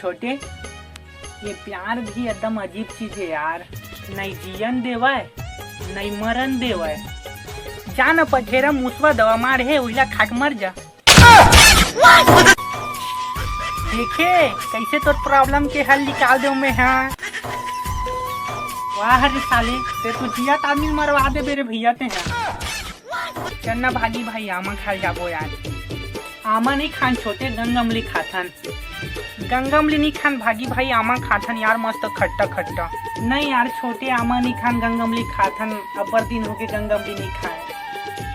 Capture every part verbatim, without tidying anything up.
छोटे, ये प्यार भी एकदम अजीब चीज हे यार, नइ जियन देवय, नइ मरन देवय। जा न पठेरा मुसवा दवा मार हे, उहिला खाके मर जा। देखे, कइसे तोर problem के हल निकाल देंव मैं, हाँ। वाह रे साले, ते तो जियत आदमी मरवा देबे रे भइया ते, हाँ। चल ना भागी भाई, आमा खाय ल जाबो यार। आमा नइ खान छोटे, गंगमली खाथन। गंगमली नइ खान भागी भाई, आमा खाथन यार, मस्त खट्टा खट्टा। नहीं यार छोटे, आमा नइ खान, गंगमली खाथन। अब्बड़ दिन होगे गंगमली नइ खाय।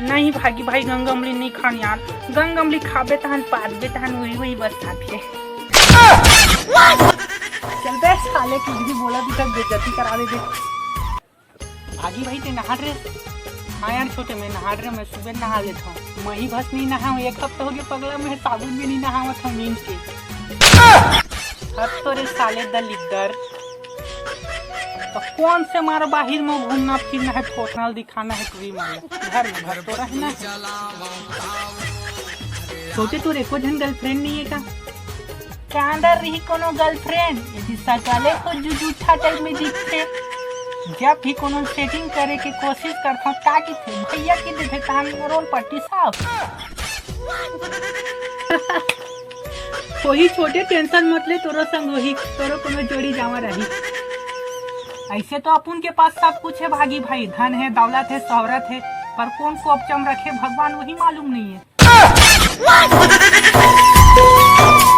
नहीं भागी भाई, गंगमली नइ खान यार, गंगमली खाबे तहन पादबे तहन उही उही बस आथे। चल बे साले, कुछ भी बोला भी तक बेइज्जती करा देबे। भागी भाई, ते नहात रे? हाँ यार छोटे, मैं नहात रे, मैं सुबह नहा लेत हूँ। मैं ही बस नइ नहाव, एक हफ्ता होगे पगला, मैं साबुन भी नइ नहावत हूँ मींज के। हद तो रे साले दलिद्दर। तो कौन से मार बाहिर में घूमना फिरना हे, फोटना दिखाना हे टूरी मार, घर में घर तो रहना हे। छोटे, तोर एको झन girlfriend नइ हे का? कांदर रही कोनो girlfriend, यदि सकले को जुजूठा type में दिखथे। जब भी कोनो setting करे के कोशिश करथव, का किथे भइया के देथे तहन रोल पट्टी साफ। कोई छोटे, tension मत ले, तोरो संग होही, तोरो कोनो जोड़ी जावा रही। ऐसे तो अपुन के पास सब कुछ हे भागी भाई, धन हे, दौलत हे, शोहरत हे, पर कौन कोपचम रखे भगवान वही मालूम नइ हे।